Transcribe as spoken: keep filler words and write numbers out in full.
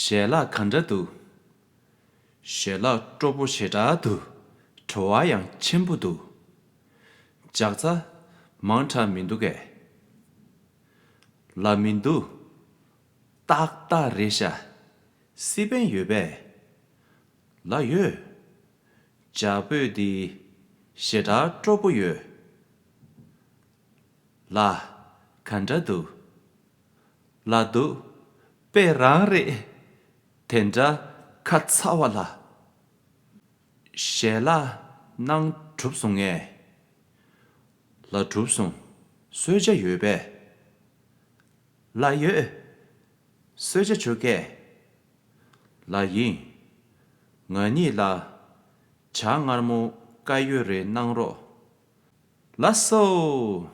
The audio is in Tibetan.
ཞལ་ལག་ག་འདྲ་འདུག་ཞལ་ལག་སྤྲོ་པོ་ཞེ་དྲག་འདུག་བྲོ་བ་ཡང་ཆེན་པོ་འདུག་ལྕགས་ཚ་མང་དྲགས་མི་འདུག་གས། ལགས་མི་འདུག་ཏག་ཏག་རེད་ཤག་སི་པན་ཡོད་པས། ལགས་ཡོད། ཇ་སྤོས་འདི་ཞེ་དྲག་སྤྲོ་པོ་ཡོད། ལགས། ག་འདྲ་འདུག་ལགས་འདུག་དཔེ་རང་རེད། དེ་འདྲ་ཁ་ཚ་བ་ལ། ཞལ་ལག་གནང་གྲུབ་སོང་ངས། ལགས་གྲུབ་སོང་། གསོལ་ཇ་ཡོད་པས། ལགས་ཡོད། གསོལ་ཇ་མཆོད་གས། ལགས་ཡིན། ང་གཉིས་ལ་ཇ་མངར་མོ་དཀར་ཡོལ་རེ་གནང་རོགས། ལགས་སོ།